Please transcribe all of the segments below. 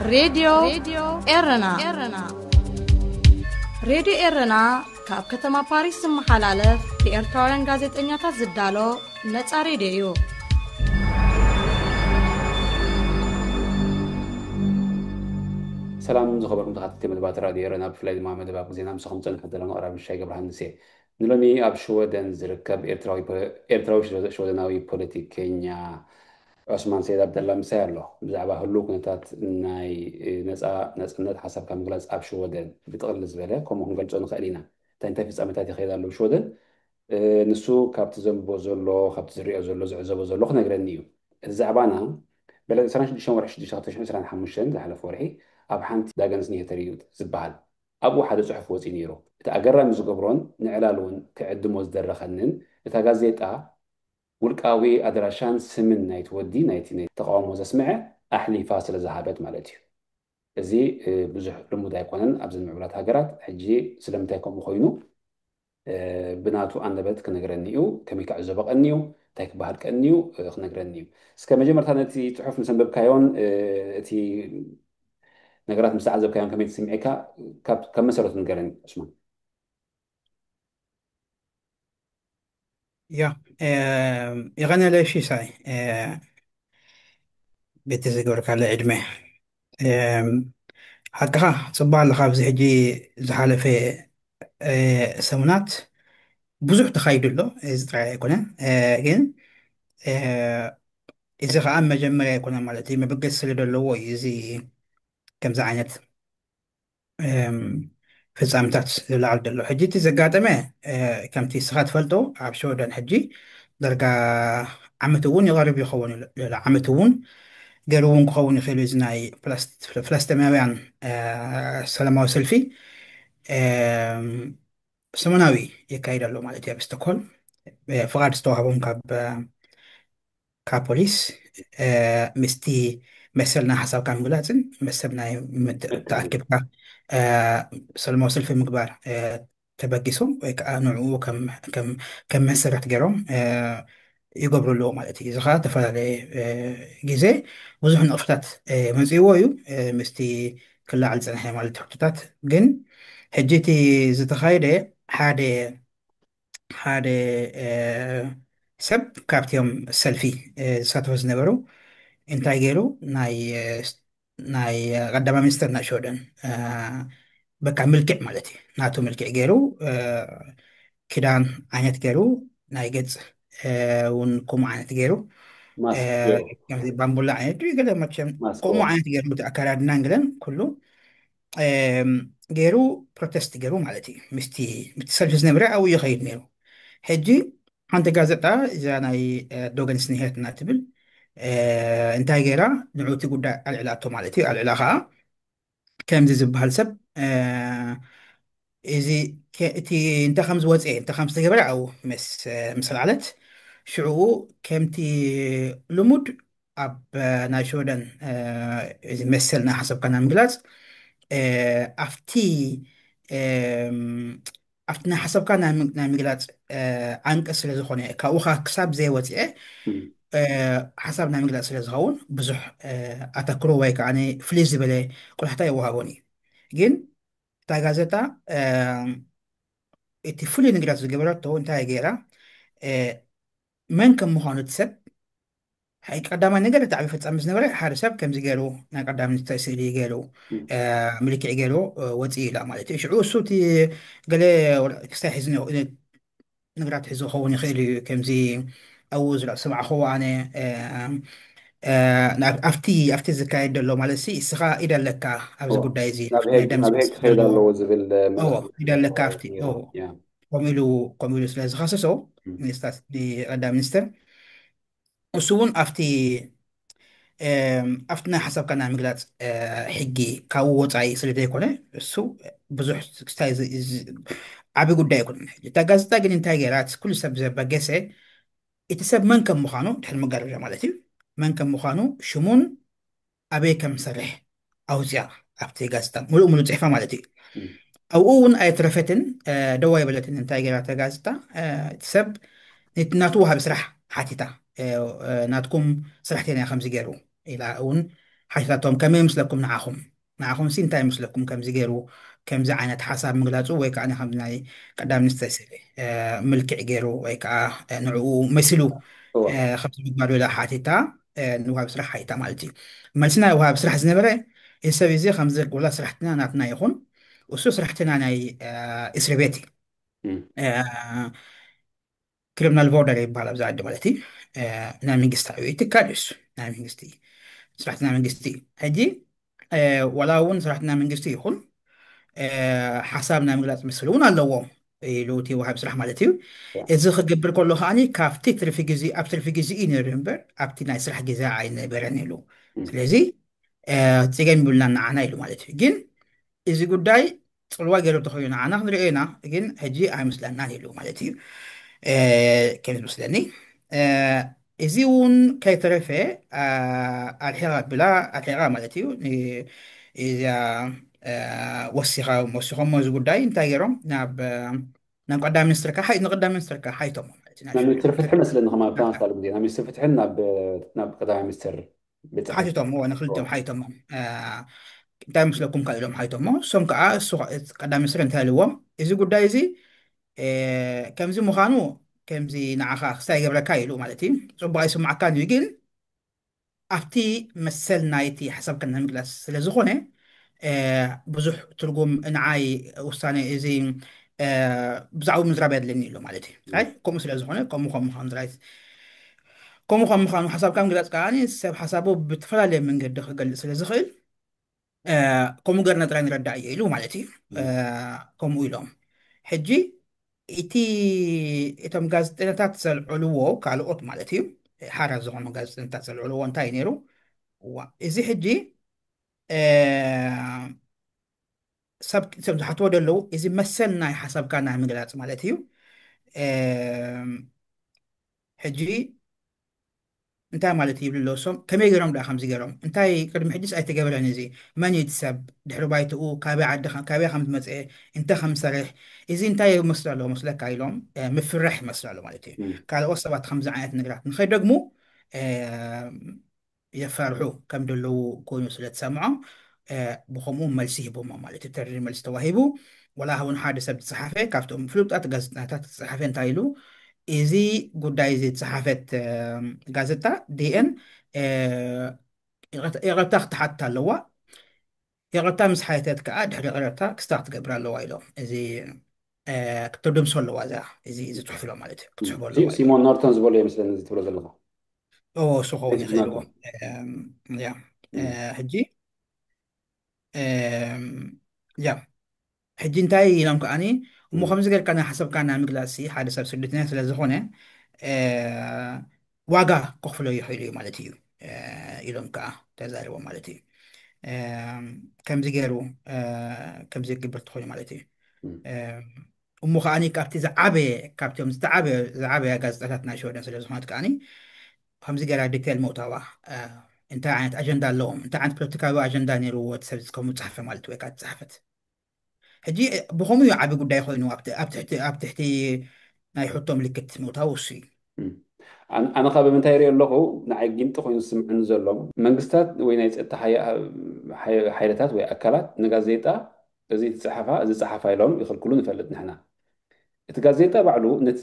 ሬድዮ ኤረና። ሬድዮ ኤረና ካብ ከተማ ፓሪስ ዝመሓላለፍ ብኤርትራውያን ጋዜጠኛታት ዝዳሎ ነጻ ሬድዮ እዩ። ሰላም ዝኸበርኩም ተኸታተልቲ መደባት ራድዮ ኤረና፣ ብፍላይ ድማ መደብ ኣብ ግዜና ምሳኹም ዝጸንሐት ዘለና ኣቕራቢ ምሻይ ገብረሃንስ እየ። ንሎሚ ኣብ ሽወደን ዝርከብ ኤርትራዊ ፖ-፣ ኤርትራዊ ሽወ-፣ ሽወደናዊ ፖለቲከኛ ዑስማን ሰይድ ኣብደላ ምሳይ ኣሎ። ብዛዕባ ህሉው ኩነታት ናይ፣ እ፣ ነጻ፣ ናጽነት ሓሳብካ ምግላጽ ኣብ ሽወደን ብጥቕልል ዝበለ ከምኡ ክንገልጾ ንኽእል ኢና። እንታይ እንታይ ፍጻመታት ይኸይድ ኣሎ ኣብ ሽወደን? እ፣ ንሱ ካብቲ ዘንብቦ ዘሎ፣ ካብቲ ዝሪኦ ዘሎ፣ ዝዕዘቦ ዘሎ ክነግረኒ እዩ። እዚ ዛዕባና በለ ዕስራን ሽዱሽተን ወርሒ ሽዱሽተ ክልተ ሽሕን ዕስራን ሓሙሽተን ዝሓለፈ ወርሒ ኣብ ሓንቲ ዳገንስ ኒሄተር እዩ ዝበሃል። ኣብኡ ሓደ ጽሑፍ ወጺኡ ነይሩ። እቲ ኣገራሚ ዝገብሮን ንዕላል እውን ክዕድሞ ዝደረኸንን፣ እታ ጋዜጣ ውልቃዊ ኣድራሻን ስምን ናይቲ ወዲ ናይቲ ናይ ተቃውሞ ዘስምዐ ኣሕሊፋ ስለ ዝሃበት ማለት እዩ። እዚ፣ እ፣ ብዙሕ ልሙድ ኣይኮነን ኣብዘን ምዕቡላት ሃገራት። ሕጂ ስለምንታይ ከምኡ ኮይኑ፣ እ፣ ብናቱ ኣንደበት ክነግረኒ እዩ፣ ከመይ ክዕዘቦ ቀኒ እዩ፣ እንታይ ክበሃል ቀኒ እዩ፣ እ፣ ክነግረኒ እዩ። እስከ መጀመርታ ነቲ ጽሑፍ ምስ ኣንበብካዮን፣ እ፣ እቲ ነገራት ምስ ተዓዘብካዮን ከመይ ተሰሚዕካ ካብ፣ ካብ መሰረቱ ንገረኒ ዑስማን። ያ፣ ኤም፣ የቐነለ ሲሳይ፣ ኤ፣ ቤተ ዝገበርካለ ዕድመ። ኤም፣ ሓቅኻ ጽቡቕ ኣለኻ። ኣብዚ ሕጂ ዝሓለፈ፣ ኤ፣ ሰሙናት ብዙሕ ተኻይዱ ኣሎ። እዚ ጥራይ ኣይኮነን። ኤ፣ ግን፣ ኤ፣ እዚ ኸኣ መጀመርያ ኣይኮነን ማለት እዩ። መበገሲ ስለ ዘለዎ እዩ እዚ ከምዚ ዓይነት፣ ኤም፣ ፍጻመታት ዝለዓል ዘሎ። ሕጂ እቲ ዘጋጠመ፣ ኤ፣ ከምቲ ንስኻ ትፈልጦ ኣብ ሽወደን ሕጂ ዳርጋ ዓመት እውን ይቐርብ ይኸውን ኣሎ። ዓመት እውን ገይሩ እውን ክኸውን ይኽእል እዩ። እዚ ናይ ፍላስ-፣ ፍላስጤማውያን፣ ኤ፣ ሰላማዊ ሰልፊ፣ ኤም፣ ሰሙናዊ የካይድ ኣሎ ማለት እዩ ኣብ ስቶክሆልም። ኤ፣ ፍቓድ ዝተዋህቦም ካብ፣ ካብ ፖሊስ፣ ኤ፣ ምስቲ መሰል ናይ ሓሳብካ ምግላጽን መሰል ናይ ምት-፣ ተኣኪብካ፣ ኤ፣ ሰላማዊ ሰልፊ ምግባር፣ ኤ፣ ተበጊሶም ወይ ከዓ ንዕኡ ከም፣ ከም፣ ከም መሰረት ገይሮም፣ ኤ፣ ይገብሩ ኣለዉ ማለት እዩ። እዚ ከዓ ዝተፈላለየ፣ ኤ፣ ግዜ ብዙሕ ንቕፍታት፣ ኤ፣ መጺእዎ እዩ። ኤ፣ ምስቲ ክለዓል ዝጸንሐ ማለት ሕቶታት ግን ሕጂ እቲ ዝተኻየደ ሓደ፣ ሓደ፣ ኤ፣ ሰብ ካብቲኦም ሰልፊ፣ ኤ፣ ዝሳተፉ ዝነበሩ እንታይ ገይሩ ናይ፣ ኤ፣ ናይ ቀዳማይ ሚኒስተር ናይ ሽወደን፣ ኤ፣ በቃ ምልክዕ ማለት እዩ። ናቱ ምልክዕ ገይሩ፣ ኤ፣ ክዳን ዓይነት ገይሩ፣ ናይ ገጽ፣ ኤ፣ እውን ከምኡ ዓይነት ገይሩ፣ ኤ፣ ማስክ ገይሩ። ከምዚ ባምቡላ ዓይነት እዩ፣ ገለ መቸም ማስክ ከምኡ ገይሩ። ዓይነት ገይሩ፣ እቲ ኣከዳድናን ገለን ኩሉ፣ ኤም፣ ገይሩ ፕሮቴስት ገይሩ ማለት እዩ። ምስቲ፣ ምስቲ ሰልፊ ዝነበረ ኣብኡ ይኸይድ ነይሩ። ሕጂ ሓንቲ ጋዜጣ እዛ ናይ፣ ኤ፣ ዶገንስ ኒሄት እና ትብል፣ ኤ፣ እንታይ ገይራ ንዑ እቲ ጉዳይ ኣልዕላቶ ማለት እዩ። ኣልዕላ ኸዓ ከምዚ ዝበሃል ሰብ፣ ኤ፣ እዚ ከ-፣ እቲ እንተ ከም ዝወፅአ፣ እንተ ከም ዝተገበረ ኣብኡ ምስ፣ ምስ ኣልዓለት፣ ሽዕኡ ከምቲ ልሙድ ኣብ፣ ኤ፣ ናይ ሽወደን፣ ኤ፣ እዚ መሰል ናይ ሓሳብካ ናይ ምግላፅ፣ ኤ፣ ኣብቲ፣ ኤም፣ ኣብቲ ናይ ሓሳብካ ናይ ም-፣ ናይ ምግላፅ፣ ኤ፣ ዓንቀፅ ስለ ዝኾነ፣ ካብኡ ኸዓ ክሳብ ዘይወፅአ፣ እም። ኤ፣ ሓሳብ ናይ ምግላፅ ስለ ዝኸውን ብዙሕ፣ ኤ፣ ኣተክሮ ወይ ከዓ ፍልይ ዝበለ ቆላሕታ ኣይወሃቦን እዩ። ግን እታ ጋዜጣ፣ ኤ፣ እቲ ፍሉይ ነገራት ዝገበረቶ እንታይ ገይራ፣ ኤ፣ መን ከም ምዃኑ እቲ ሰብ፣ ሕጂ ቀዳማይ ነገር እቲ ዓብዪ ፈጻሚ ዝነበረ ሓደ ሰብ ከምዚ ገይሩ ናይ ቀዳማይ ሚኒስተር ስእሊ ገይሩ፣ እም። ኤ፣ ምልክዕ ገይሩ፣ ኤ፣ ወፂኡ ኢላ ማለት እዩ። ሽዑ እሱ እቲ ገለ ወላ ክስታይ ሒዙ ነ-፣ ነገራት ሒዙ ክኸውን ይኽእል እዩ። ከምዚ ኣብኡ ዝረኣ ዝሰማዕኽዎ ኣነ፣ ኤ፣ ኤ፣ ናብ፣ ኣብቲ፣ ኣብቲ ዝካየድ ዘሎ ማለት ሲ፣ እስኻ ኢድ ኣለካ ኣብዚ እዎ። ጉዳይ እዚ፣ ናብ ናይ ሄግ፣ ደም ናብ ሄግ ዝፈስስ ክኸይድ ዘሎ። ኣለዎ ዝብል፣ ኤ፣ እዎ፣ መልእኽቲ ኢድ ኣለካ ኣብቲ፣ ነይሩ። እዎ። ያ። ከምኡ ኢሉ፣ ከምኡ ኢሉ ስለ ዝኸሰሶ፣ እም። ሚኒስተር፣ ቀዳማይ ሚኒስተር፣ እሱ እውን ኣብቲ፣ ኤም፣ ኣብቲ ናይ ሓሳብካ ናይ ምግላፅ፣ ኤ፣ ሕጊ ካብኡ ወፃኢ ስለ ዘይኮነ፣ እሱ ብዙሕ ክስታይ ዝ-፣ ዝ-፣ ዓቢ ጉዳይ ኣይኮነን። ሕጂ እታ ጋዜጣ ግን እንታይ ገይራ፣ እቲ ኩሉ ሰብ ዘበገሰ፣ እቲ ሰብ መን ከም ምዃኑ፣ ድሕሪ መጋረጃ ማለት እዩ፣ መን ከም ምዃኑ፣ ሽሙን ኣበይ ከም ዝሰርሕ ኣውፅያ ኣብቲ ጋዜጣ፣ ሙሉእ ሙሉእ ፅሒፋ ማለት እዩ። እም። ኣብኡ እውን ኣይትረፈትን፣ ኤ፣ ደው ኣይበለትን። እንታይ ገይራ እታ ጋዜጣ፣ ኤ፣ እቲ ሰብ ነቲ ናቱ ወሃቢ ስራሕ ሓቲታ፣ ኤ፣ ኤ፣ ናትኩም ሰራሕተኛ ከምዚ ገይሩ ኢላ እውን፣ ሓይታቶም ከመይ ይመስለኩም ንዓኹም? ንዓኹም ሲ እንታይ ይመስለኩም? ከምዚ ገይሩ ከምዚ ዓይነት ሓሳብ ምግላጹ ወይ ከዓ ከም ናይ ቀዳም ሚኒስትር ስለ ምልክዕ ገይሩ ወይ ከዓ ንዕኡ መሲሉ ከምዚ ምግባሩ ኢላ ሓቲታ፣ ንውሃብ ስራሕ ሓቲታ ማለት እዩ። መልሲ ናይ ውሃብ ስራሕ ዝነበረ፣ እዚ ሰብ እዚ ከምዚ ውላ ስራሕትና ናትና ይኹን፣ እሱ ስራሕትና ናይ እስር ቤት እዩ። ክሪሚናል ቦርደር ይበሃል ኣብዚ ዓዲ ማለት እዩ። ናይ መንግስታዊ ትካል እዩ እሱ፣ ናይ መንግስቲ፣ ስራሕቲ ናይ መንግስቲ እዩ። ሕጂ ዋላ እውን ስራሕቲ ናይ መንግስቲ ይኹን ሓሳብ ናይ ምግላፅ ምስል እውን ኣለዎም ኢሉ እቲ ወሃቢ ስራሕ ማለት እዩ። እዚ ክገብር ከሎ ከዓኒ ካብቲ ትርፊ ግዜ፣ ኣብ ትርፊ ግዜ እዩ ነይሩ እምበር ኣብቲ ናይ ስራሕ ግዜ ኣይነበረን ኢሉ። ስለዚ ፅገም ይብልና ንዓና ኢሉ ማለት እዩ። ግን እዚ ጉዳይ ፅልዋ ገይሩ ተኾይኑ ንዓና ክንሪኦ ኢና፣ ግን ሕጂ ኣይመስለናን ኢሉ ማለት እዩ። ከምዚ መስለኒ እዚ እውን ከይተረፈ ኣርሒቓ ብላ ኣርሒቓ ማለት እዩ። እዚኣ ወሲኻ ወሲኾሞ እዚ ጉዳይ እንታይ ገይሮም ናብ ናብ ቀዳም ሚኒስትርካ ሓይ ንቀዳም ሚኒስትርካ ሓይቶሞ ማለት እዩ። ናብ ሚኒስትር ፍትሒ መስለኒ ከማ ብተመሳሳሊ ግዜ ናብ ሚኒስትር ፍትሕን ናብ ናብ ቀዳማይ ሚኒስትር ቤት ጽሕፈት ሓቲቶሞ ንክልቲኦም ሓይቶሞ እንታይ ምስለኩም ካ ኢሎም ሓይቶሞ እሶም ከዓ እሱ ቀዳም ሚኒስትር እንታይ ኢልዎም እዚ ጉዳይ እዚ ከምዚ ምዃኑ ከምዚ ንዓኻ ክስታይ ይገብረካ ኢሉ ማለት እዩ። ፅቡቅ ኣይስማዕካን እዩ ግን ኣብቲ መሰል ናይቲ ሓሳብካ ናይ ምግላፅ ስለዝኾነ ብዙሕ ትርጉም ንዓይ ውሳነ እዚ ብዛዕባ ምዝራብ የድልኒ ኢሉ ማለት እዩ። ከምኡ ስለዝኾነ ከምኡ ከም ምዃኑ ዝራይት ከምኡ ከም ምዃኑ ሓሳብካ ምግላፅ ከዓ ሰብ ሓሳቡ ብተፈላለየ መንገዲ ክገልፅ ስለዝኽእል ከምኡ ገርና ጥራይ ንረዳእ እየ ኢሉ ማለት እዩ። ከምኡ ኢሎም ሕጂ እቲ እቶም ጋዜጠኛታት ዘልዕልዎ ካልኦት ማለት እዩ ሓራ ዝኾኑ ጋዜጠኛታት ዘልዕልዎ እንታይ ነይሩ? እዚ ሕጂ ሰብ ዝሓትዎ ዘለዉ እዚ መሰል ናይ ሓሳብካ ናይ ምግላፅ ማለት እዩ። ሕጂ እንታይ ማለት ይብሉ ኣለዉ እሶም ከመይ ገይሮም ደኣ ከምዚ ገይሮም እንታይ ቅድሚ ሕጅስ ኣይተገበረን እዚ መን እዩ እቲ ሰብ ድሕሪ ባይትኡ ካበይ ዓዲ ካበይ ከም ዝመፀ እንታይ ከም ዝሰርሕ እዚ እንታይ ይመስል ኣለዎ መስለካ ኢሎም ምፍራሕ ይመስል ኣሎ ማለት እዩ። ካልኦት ሰባት ከምዚ ዓይነት ነገራት ንኸይደግሙ የፈርሑ ከም ዘለዉ ኮይኑ ስለ ተሰምዖም ብኸምኡ መልሲ ሂቦሞ ማለት እዩ። ተሪር መልሲ ተዋሂቡ ወላ እውን ሓደ ሰብ ዝፀሓፈ ካብቶም ፍሉጣት ጋዜጠኛታት ዝፀሓፈ እንታይ ኢሉ እዚ ጉዳይ እዚ ዝፀሓፈት ጋዜጣ ዲኤን ይቕርታ ክትሓትት ኣለዋ። ይቕርታ ምስ ሓተተት ከዓ ድሕሪ ይቕረታ ክስታ ክትገብር ኣለዋ ኢሎም እዚ ክትድምሶ ኣለዋ እዛ እዚ እዚ ፅሑፍ ኢሎም ማለት እዩ ክትስሕቦ ኣለዋ ኢሎም። ሲሞን ኖርተን ዝበሎ ይመስለኒ እዚ ትብሎ ዘለኻ። እሱ ክኸውን ይኽእል እዎ። ያ ሕጂ ያ ሕጂ እንታይ ኢሎም ከዓኒ እሞ ከምዚ ጌርካ ናይ ሓሳብካ ናይ ምግላፅ ሓደ ሰብ ስደተኛ ስለ ዝኾነ ዋጋ ከኽፍሎ ይኽእል እዩ ማለት እዩ ኢሎም ከዓ ተዛሪቦም ማለት እዩ። ከምዚ ገይሩ ከምዚ ክግበር ትኾይኑ ማለት እዩ። እሞ ከዓኒ ካብቲ ዝዓበየ ካብቲኦም ዝተዓበየ ዝዓበያ ጋዜጣታት ናይ ሽወደን ስለ ዝኾነት ከዓኒ ከምዚ ገይራ ዲቴል ምእታዋ እንታይ ዓይነት ኣጀንዳ ኣለዎም እንታይ ዓይነት ፖለቲካዊ ኣጀንዳ ነይርዎ እቲ ሰብ ከምኡ ዝፀሓፈ ማለት ወይ ከዓ ዝፀሓፈት ሕጂ ብኸምኡ እዩ ዓቢ ጉዳይ ኮይኑ ኣብ ትሕቲ ናይ ሕቶ ምልክት ምእታው እሱ እዩ። ኣነ ካብ ምንታይ ይሪኦ ኣለኹ ንዓይ ጊንጢ ኮይኑ ዝስምዕኒ ዘሎ መንግስታት ወይ ናይ ፀጥታ ሓይልታት ወይ ኣካላት ንጋዜጣ እዚ ትፅሓፋ እዚ ፀሓፋ ኢሎም ይኽልክሉ ንፈልጥ ንሕና እቲ ጋዜጣ ባዕሉ ነቲ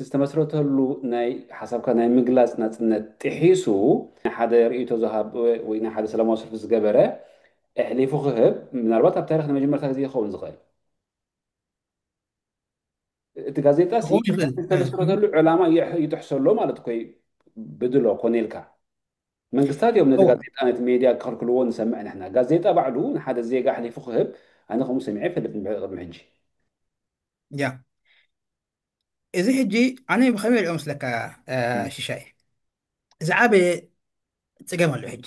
ዝተመስረተሉ ናይ ሓሳብካ ናይ ምግላፅ ናፅነት ጥሒሱ ናይ ሓደ ርእይቶ ዝሃብ ወይ ናይ ሓደ ሰላማዊ ሰልፊ ዝገበረ ኣሕሊፉ ክህብ ምናልባት ኣብ ታሪክ ንመጀመርታ ግዜ ይኸውን ዝኽእል እቲ ጋዜጣ ዝተመስረተሉ ዕላማ ይጥሕሶ ኣሎ ማለት ኮይ ብድሎ ኮነ ኢልካ መንግስታት እዮም ነቲ ጋዜጣ ነቲ ሜድያ ክኸልክልዎ ንሰምዕ ንሕና ጋዜጣ ባዕሉ ንሓደ ዜጋ ኣሕሊፉ ክህብ ኣነ ከምኡ ሰሚዐ ይፈልጥ ቅድሚ ሕጂ ያ እዚ ሕጂ ኣነ ብኸመይ ሪኦ መስለካ ሽሻይ ዝዓበየ ፅገም ኣሎ ሕጂ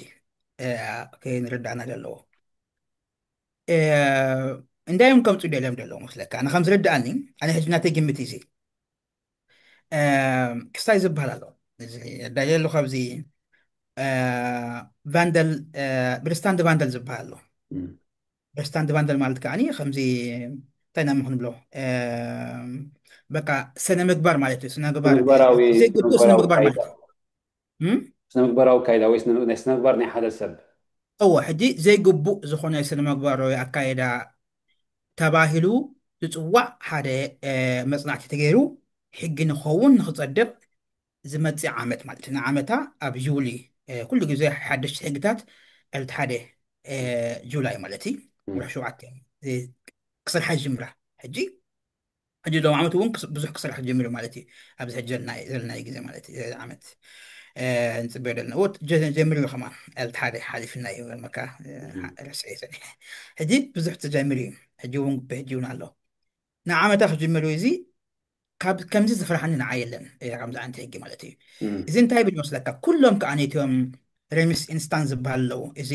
ከይንርዳእና ዘለዎ እንዳዮም ከምፁ ደልዮም ደለዉ መስለካ ኣነ ከም ዝርዳእኒ ኣነ ሕጂ ናተይ ግምት እዚ ክስታይ ዝበሃል ኣሎ ዳየ ኣሎ ካብዚ ቫንደል ብሪስታንድ ቫንደል ዝበሃል ኣሎ ብሪስታንድ ቫንደል ማለት ከዓ ከምዚ እንታይ ኢና ምክንብሎ በቃ ስነ ምግባር ማለት እዩ ስነ ምግባር ዘይግቡእ ስነ ምግባር ማለት እዩ ስነ ምግባራዊ ካይዳ ወይ ናይ ስነ ምግባር ናይ ሓደ ሰብ እወ፣ ሕጂ ዘይግቡእ ዝኾነ ስነ ምግባራዊ ኣካይዳ ተባሂሉ ዝፅዋዕ ሓደ መፅናዕቲ ተገይሩ ሕጊ ንኸውን ንክፀድቕ ዝመፅእ ዓመት ማለት እዩ። ንዓመታ ኣብ ዩሊ ኩሉ ግዜ ሓደሽቲ ሕግታት ዕለት ሓደ ጁላይ ማለት እዩ ወርሒ ሸውዓተ ክሰርሓ ይጅምራ። ሕጂ ሕጂ ሎም ዓመት እውን ብዙሕ ክሰርሕ ጀሚሩ ማለት እዩ። ኣብዚ ሕጂ ዘለናይ ግዜ ማለት እዩ ዓመት ንፅበዮ ዘለና ወት ጀሚሩ ከማን ዕለት ሓደ ሓሊፍና እዩ መካ ረስዐ ሰኒ ሕጂ ብዙሕ ተጀሚሩ እዩ። ሕጂ እውን ብሕጂ እውን ኣሎ ንዓመታ ክጅምር እዩ እዚ ከምዚ ዝፍርሓኒ ንዓ የለን። ከምዚ ዓይነት ሕጊ ማለት እዩ። እዚ እንታይ ብል መስለካ? ኩሎም ከዓ ነቲኦም ሬሚስ ኢንስታንስ ዝበሃል ኣለዉ። እዚ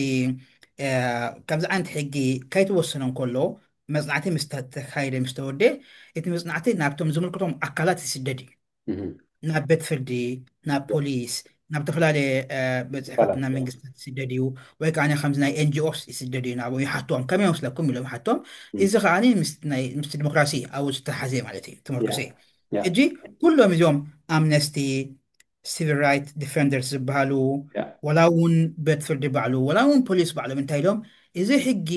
ከምዚ ዓይነት ሕጊ ከይተወሰነ እንከሎ መፅናዕቲ ምስ ተካይደ ምስ ተወደ እቲ መፅናዕቲ ናብቶም ዝምልክቶም ኣካላት ይስደድ እዩ። ናብ ቤት ፍርዲ፣ ናብ ፖሊስ፣ ናብ ዝተፈላለየ ቤት ፅሕፈት ናብ መንግስቲ ይስደድ እዩ። ወይ ከዓ ከምዚ ናይ ኤንጂኦስ ይስደድ እዩ ናብኡ ይሓትዎም ከመይ መስለኩም ኢሎም ይሓትዎም። እዚ ከዓ ምስቲ ዲሞክራሲ ኣብኡ ዝተሓዘ ማለት እዩ ተመርኩሰ። ሕጂ ኩሎም እዚኦም ኣምነስቲ፣ ሲቪል ራይት ዲፈንደርስ ዝበሃሉ፣ ወላ እውን ቤት ፍርዲ ባዕሉ፣ ወላ እውን ፖሊስ ባዕሎም እንታይ ኢሎም እዚ ሕጊ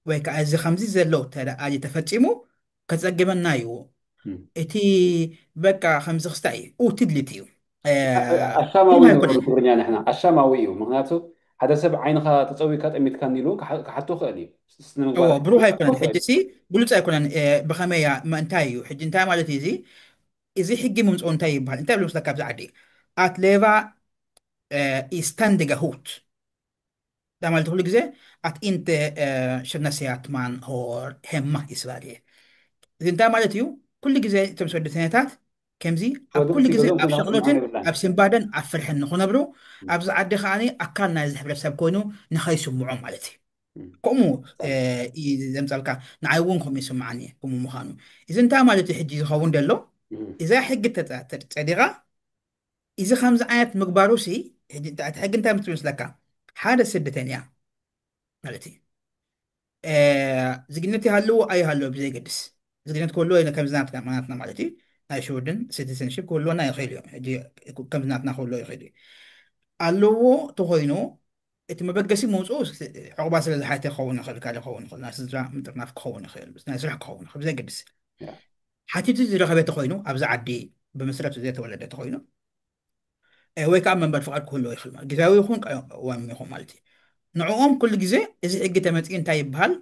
ወይ ከዓ እዚ ከምዚ ዘሎ ተደኣሊ ተፈፂሙ ከፀግመና እዩ። እቲ በቃ ከምዚ ክስታይ እዩ ኡቲሊቲ እዩ። ኣሻማዊ ንብሎ ትግርኛ ንሕና ኣሻማዊ እዩ። ምክንያቱ ሓደ ሰብ ዓይንካ ተፀዊካ ጠሚትካ እንዲሉ ክሓቱ ክእል እዩ። ብሩህ ኣይኮነን። ሕጂ ሲ ብሉፅ ኣይኮነን። ብከመይ እያ እንታይ እዩ ሕጂ እንታይ ማለት እዩ እዚ እዚ ሕጊ ምምፅኡ እንታይ ይበሃል? እንታይ ብሎ ምስለካ ኣብዚ ዓዲ ኣት ሌቫ ኢስታንድጋ ሁት ዳ ማለት ኩሉ ግዜ ኣት ኢንተ ሸነስያት ማን ሆር ሄማ ይስባል እየ። እዚ እንታይ ማለት እዩ? ኩሉ ግዜ እቶም ስደተኛታት ከምዚ ኣብ ኩሉ ግዜ ኣብ ሸቕሎትን ኣብ ስንባደን ኣብ ፍርሕን ንክነብሩ ኣብዚ ዓዲ ከዓ ኣካል ናይዚ ሕብረተሰብ ኮይኑ ንኸይስምዖም ማለት እዩ። ከምኡ ዘምፀልካ ንዓይ እውን ከምኡ ይስምዓኒ። ከምኡ ምዃኑ እዚ እንታይ ማለት እዩ? ሕጂ ዝኸውን ዘሎ እዛ ሕጊ ጸዲቓ እዚ ከምዚ ዓይነት ምግባሩ ሲ እቲ ሕጊ እንታይ ምትብል መስለካ? ሓደ ስደተኛ ማለት እዩ ዝግነት ይሃልዎ ኣይሃልዎ ብዘይገድስ ዝግነት ክህልዎ ከምዚ ናትና ማለት እዩ ናይ ሽውድን ሲቲዘንሽፕ ክህልወና ይኽእል እዩ። ከምዚ ናትና ክህልዎ ይኽእል እዩ ኣለዎ ተኮይኑ እቲ መበገሲ ምውፅኡ ዕቑባ ስለ ዝሓተ ክኸውን ይኽእል ካልእ ክኸውን ይኽእል ናይ ስድራ ምጥርናፍ ክኸውን ይኽእል ናይ ስራሕ ክኸውን ይኽእል ብዘይገድስ ሓቲቱ ዝረኸበ ተኮይኑ ኣብዚ ዓዲ ብመስረቱ ዘይተወለደ ተኮይኑ ወይ ከዓ መንበሪ ፍቓድ ክህልዎ ይኽእል ማለት ግዜያዊ ይኹን ቀዋሚ ይኹን ማለት እዩ። ንዕኦም ኩሉ ግዜ እዚ ሕጊ ተመፅኡ እንታይ ይበሃል?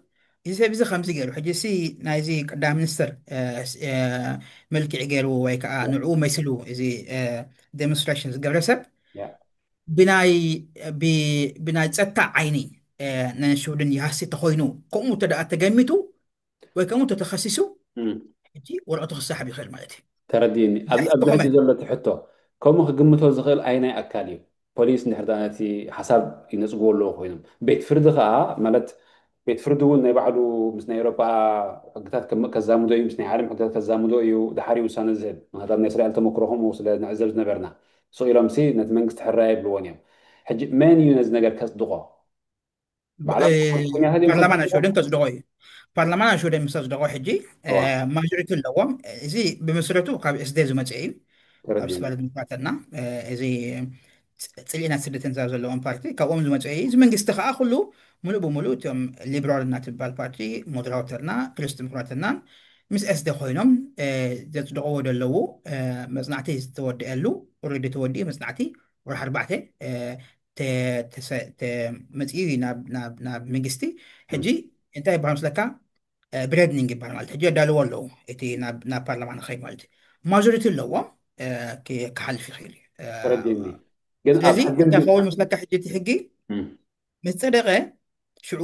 እዚ ሰብ እዚ ከምዚ ገይሩ ሕጂ ሲ ናይዚ ቀዳማይ ሚኒስትር መልክዕ ገይሩ ወይ ከዓ ንዕኡ መሲሉ እዚ ዴሞንስትሬሽን ዝገብረ ሰብ ብናይ ብናይ ፀጥታ ዓይኒ ንሽውድን ይሃሲ ተኮይኑ ከምኡ ተደኣ ተገሚቱ ወይ ከምኡ ተተኸሲሱ ሕጂ ወረቐቱ ክሰሓብ ይኽእል ማለት እዩ። ተረዲእኒ። ኣብዚ ሕጂ ዘሎ ሕቶ ከምኡ ክግምቶ ዝኽእል ኣይናይ ኣካል እዩ? ፖሊስ እንድሕር ነቲ ሓሳብ ይነፅግዎ ኣለዎ ኮይኖም ቤት ፍርዲ ከዓ ማለት ቤት ፍርዲ እውን ናይ ባዕሉ ምስ ናይ ኤውሮጳ ሕግታት ከዛምዶ እዩ ምስ ናይ ዓለም ሕግታት ከዛምዶ እዩ ድሓር ውሳነ ዝህብ። ምክንያቱ ኣብ ናይ እስራኤል ተመክሮ ከምኡ ስለ ንዕዘብ ዝነበርና ስቕ ኢሎም ሲ ነቲ መንግስቲ ሕራይ የብልዎን እዮም። ሕጂ መን እዩ ነዚ ነገር ከፅድቆ? ፓርላማ ናይ ሽወደን ከፅድቆ እዩ። ፓርላማ ናይ ሽወደን ምስ ኣፅደቆ ሕጂ ማጆሪቲ ኣለዎም። እዚ ብመስረቱ ካብ ኤስዴ ዝመፀ እዩ። ካብ ስፋለ ዲሞክራተና እዚ ፅልኢና ስደተንዛ ዘለዎም ፓርቲ ካብኦም ዝመፀ እዩ። እዚ መንግስቲ ከዓ ኩሉ ሙሉእ ብሙሉእ እቶም ሊብራል እናትበሃል ፓርቲ ሞደራተርና ክርስት ዲሞክራተርና ምስ ኤስዴ ኮይኖም ዘፅደቅዎ ዘለዉ መፅናዕቲ ዝተወደአሉ ኦልሬዲ ተወዲኡ መፅናዕቲ ወርሒ ኣርባዕተ መፅኡ ናብ መንግስቲ ሕጂ እንታይ ይበሃል መስለካ ብሬድኒንግ ይበሃል ማለት ሕጂ ኣዳልዎ ኣለዉ እቲ ናብ ፓርላማ ንኸይድ ማለት እዩ ማጆሪቲ ኣለዎም ክሓልፍ ይኽእል እዩ ስለዚ እንታይ ኸውን መስለካ ሕጂ እቲ ሕጊ ምስ ፀደቀ ሽዑ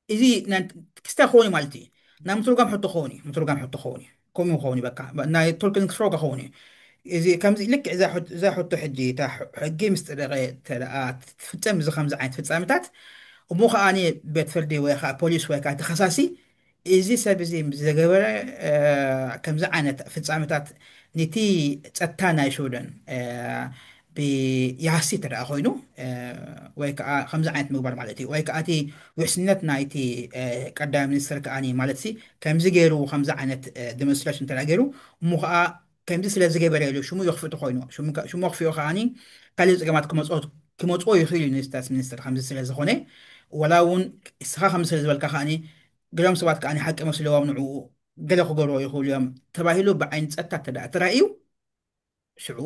እዚ ክስታይ ክኸውን እዩ ማለት እዩ ናብ ምትርጓም ሕቶ ክኸውን እዩ ምትርጓም ሕቶ ክኸውን እዩ ከምኡ ክኸውን እዩ በቃ ናይ ቶልክን ክፍሮጋ ክኸውን እዩ እዚ ከምዚ ልክዕ እዛ ሕቶ ሕጂ እታ ሕጊ ምስ ጠደቀ ተደኣ ትፍፀም እዚ ከምዚ ዓይነት ፍፃምታት እሞ ከዓ ቤት ፍርዲ ወይ ከዓ ፖሊስ ወይ ከዓ ተኸሳሲ እዚ ሰብ እዚ ዘገበረ ከምዚ ዓይነት ፍፃምታት ንቲ ፀጥታ ናይ ሽወደን ብያሃሲ ተደኣ ኮይኑ ወይ ከዓ ከምዚ ዓይነት ምግባር ማለት እዩ ወይ ከዓ እቲ ውሕስነት ናይቲ ቀዳማይ ሚኒስትር ከዓ ማለት ሲ ከምዚ ገይሩ ከምዚ ዓይነት ዲሞንስትሬሽን እንተ ገይሩ እሞ ከዓ ከምዚ ስለ ዝገበረ ኢሉ ሽሙ የኽፍእ ተኮይኑ ሽሙ ኣኽፊኡ ከዓ ካልእ ፀገማት ክመፅኦ ክመፅዎ ይኽእል እዩ ንስታትስ ሚኒስትር ከምዚ ስለ ዝኾነ፣ ወላ እውን እስኻ ከምዚ ስለ ዝበልካ ከዓኒ ገሎም ሰባት ከዓኒ ሓቂ መስለዎም ንዕኡ ገለ ክገብርዎ ይኽእሉ እዮም ተባሂሉ ብዓይኒ ፀጥታ ተዳ ተራእዩ ሽዑ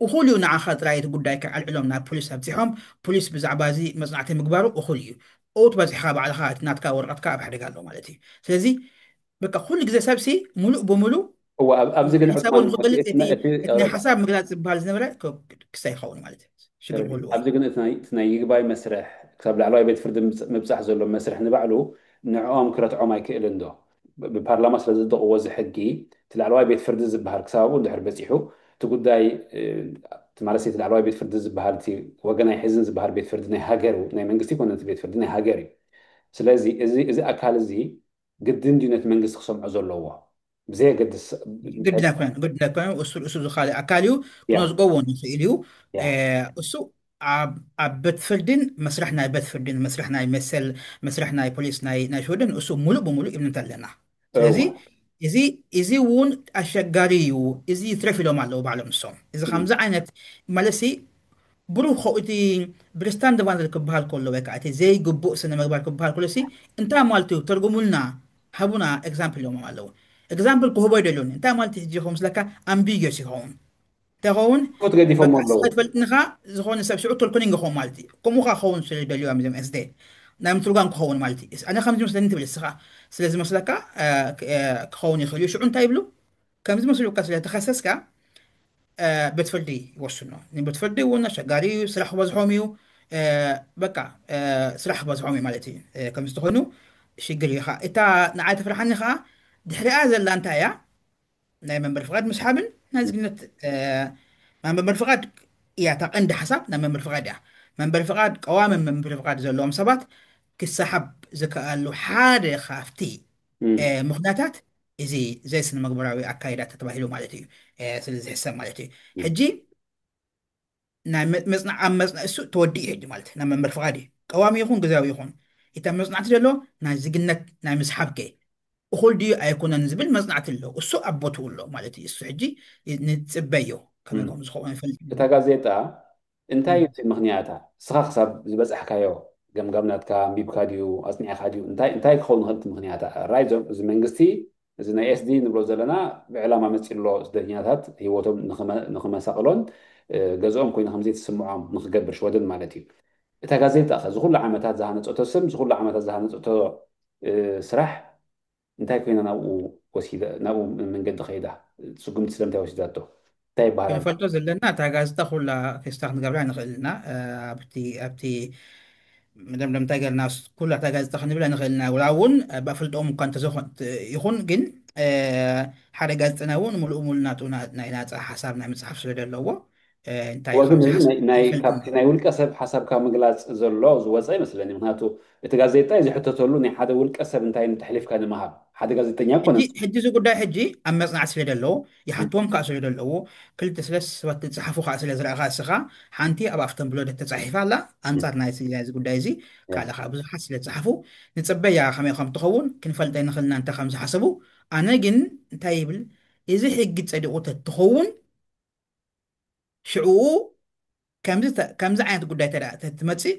እኹል እዩ ንዓኻ ጥራይ እቲ ጉዳይ ከዓልዕሎም ናብ ፖሊስ ኣብፂሖም ፖሊስ ብዛዕባ እዚ መፅናዕቲ ምግባሩ እኹል እዩ። ኦት በፂሕኻ ባዕልኻ እቲ ናትካ ወረቐትካ ኣብ ሓደጋ ኣሎ ማለት እዩ። ስለዚ በቃ ኩሉ ግዜ ሰብሲ ሙሉእ ብሙሉእ እዋ ኣብ- ኣብዚ ግን ሕሳቡ ዕጥቃን ንክገልፅ እቲ እቲ እቲ ናይ ኦረዳ ሓሳብ ምግላፅ ዝበሃል ዝነበረ ክ- ክሳይ ይኸውን ማለት እዩ። ሽግር ተረዲኡ። ክህልዎ ኣብዚ ግን እቲ ናይ እቲ ናይ ይግባይ መስርሕ ክሳብ ላዕለዋይ ቤት ፍርዲ ምብጽ- ምብጻሕ ዘሎ መስርሕ ንባዕሉ ንዕኦም ክረትዖም ኣይክእልን ዶ? ብ- ብፓርላማ ስለ ዘጽደቕዎ እዚ ሕጊ እቲ ላዕለዋይ ቤት ፍርዲ ዝበሃል ክሳብ ኣብኡ እንድሕር በጺሑ እቲ ጉዳይ እ፣ እቲ ማለት እቲ ላዕለዋይ ቤት ፍርዲ ዝበሃል እቲ ወገን ኣይሕዝን ዝበሃል ቤት ፍርዲ ናይ ሃገር ናይ መንግስቲ ይኮነ እቲ ቤት ፍርዲ ናይ ሃገር እዩ። ስለዚ እዚ እዚ ኣካል እዚ ግድን ድዩ ነቲ መንግስቲ ክሰምዖ ዘለዎ? ብዘየገድስ ግድን ኣይኮነን ግድን ኣይኮነን እሱ ርእሱ ዝካልእ ኣካል እዩ። ክነዝጎ እውን ይኽእል እዩ። እሱ ኣብ ቤት ፍርድን መስርሕ ናይ ቤት ፍርድን መስርሕ ናይ መሰል መስርሕ ናይ ፖሊስ ናይ ናይ ሽወደን እሱ ሙሉእ ብሙሉእ እምነት ኣለና። ስለዚ እዚ እዚ እውን ኣሸጋሪ እዩ። እዚ ይትረፍ ኢሎም ኣለዉ ባዕሎም ንሶም። እዚ ከምዚ ዓይነት ማለትሲ ብሩህ እቲ ብሪስታንድ ቫንደል ክበሃል ከሎ ወይ ከዓ እቲ ዘይግቡእ ስነ ምግባር ክበሃል ከሎ ሲ እንታይ ማለት እዩ? ተርጉሙልና፣ ሃቡና ኤግዛምፕል ኢሎሞም ኣለዉ። ኤግዛምፕል ክህቦ ኣይደልዮን። እንታይ ማለት እዩ? ሕጂ ይኸውን ስለካ ኣምቢጊዮስ ይኸውን። እንታይ ይኸውን? ኮት ገዲፎሞ ኣለዉ። ትፈልጥንኻ ዝኾነ ሰብ ሽዑ ቶልኮኒንግ ይኸውን ማለት እዩ። ከምኡ ከዓ ክኸውን ስለ ደልዩ እዮም እዞም ኤስዴ ናይ ምትርጓም ክኸውን ማለት እዩ። ኣነ ከምዚ መስለኒ ትብል እስኻ ስለ ዝመስለካ ክኸውን ይኽእል እዩ። ሽዑ እንታይ ይብሉ? ከምዚ መስሉካ ስለ ተኸሰስካ ቤት ፍርዲ ይወስኖ። ንቤት ፍርዲ እውን ኣሸጋሪ እዩ፣ ስራሕ ክበዝሖም እዩ። በቃ ስራሕ ክበዝሖም እዩ ማለት እዩ። ከም ዝተኾኑ ሽግር እዩ። እታ ንዓይ ተፍርሓኒ ከዓ ድሕሪኣ ዘላ እንታይ እያ? ናይ መንበሪ ፍቓድ ምስሓብን ናይ ዜግነት ናይ መንበሪ ፍቓድ እያ። እታ ቀንዲ ሓሳብ ናይ መንበሪ ፍቓድ እያ። መንበሪ ፍቓድ ቀዋሚ መንበሪ ፍቓድ ዘለዎም ሰባት ክሰሓብ ዝከኣሉ ሓደ ካብቲ ምኽንያታት እዚ ዘይስነ መግበራዊ ኣካይዳ ተባሂሉ ማለት እዩ። ስለ ዝሕሰብ ማለት እዩ። ሕጂ ናይ መፅናዕ ኣብ መፅናዕ እሱ ተወዲኡ ሕጂ ማለት ናብ መንበር ፍቓድ እዩ። ቀዋሚ ይኹን ግዛዊ ይኹን እታ መፅናዕቲ ዘሎ ናይ ዝግነት ናይ ምስሓብ ከ እኹል ድዩ ኣይኮነን ዝብል መፅናዕቲ ኣሎ። እሱ ኣብ ቦትኡ ኣሎ ማለት እዩ። እሱ ሕጂ ንፅበዮ ከመይ ከም ዝኸውን ይፈልጥ። እታ ጋዜጣ እንታይ እዩ እቲ ምኽንያታ? እስኻ ክሳብ ዝበፃሕካዮ ገምጋም ናትካ ኣንቢብካ ድዩ ኣፅኒዕካ ድዩ እንታይ እንታይ ክኸውን ይኽእል እቲ ምኽንያታ? ራይ ዞም እዚ መንግስቲ እዚ ናይ ኤስዲ ንብሎ ዘለና ብዕላማ መፂ ኣሎ ስደተኛታት ህይወቶም ንኽመ- ንኽመሳቕሎን ገዝኦም ኮይኑ ከምዘይትስምዖም ንኽገብር ሽወደን ማለት እዩ። እታ ጋዜጣ ኸ ዝኩሉ ዓመታት ዝሃነፀቶ ስም ዝኩሉ ዓመታት ዝሃነፀቶ ስራሕ እንታይ ኮይና ናብኡ ወሲዳ ናብኡ መንገዲ ከይዳ? ስጉምቲ ስለምንታይ ወሲዳቶ እንታይ ይበሃል? ክንፈልጦ ዘለና እታ ጋዜጣ ኩላ ፌስታ ክንገብራ ንኽእል ኢና። ኣብቲ ኣብቲ መደምደምታ ገርና ኩላ እታ ጋዜጣ ክንብላ ንኽእል ኢና። ውላ እውን ባፍልጦም እኳ እንተዘኾን ይኹን ግን ሓደ ጋዜጠና እውን ሙሉእ ሙሉ ናቱ ናይ ናፃ ሓሳብ ናይ ምፅሓፍ ስለ ዘለዎ እንታይ ወግን ይኸውን እዚ ናይ- ናይ ዝሓስብ ካብቲ ናይ ውልቀ ሰብ ሓሳብካ ምግላፅ ዘሎ ዝወፀ ይመስለኒ። ምክንያቱ እቲ ጋዜጣ ዝሕተተሉ ናይ ሓደ ውልቀ ሰብ እንታይ ተሕሊፍካ ንምሃብ ሓደ ጋዜጠኛ ኮነ ሕጂ ሕጂ እዚ ጉዳይ ሕጂ ኣብ መፅናዕቲ ስለ ደለዎ ይሓትዎም ከዓ ስለ ደለዎ ክልተ ስለ ሰባት ዝፅሓፉ ከዓ ስለ ዝረእኻ እስኻ ሓንቲ ኣብ ኣፍቶም ብሎደት ተፃሒፋ ኣላ። ኣንፃር ናይ እዚ ጉዳይ እዚ ካልእ ከዓ ብዙሓት ስለ ዝፅሓፉ ንፅበያ ከመይ ከም ትኸውን ክንፈልጠ ንኽእልና እንተ ከም ዝሓሰቡ ኣነ ግን እንታይ ይብል እዚ ሕጊ ፀዲቑ ተትኸውን ሽዕኡ ከምዚ ተ- ከምዚ ዓይነት ጉዳይ ተዳ ትመፅእ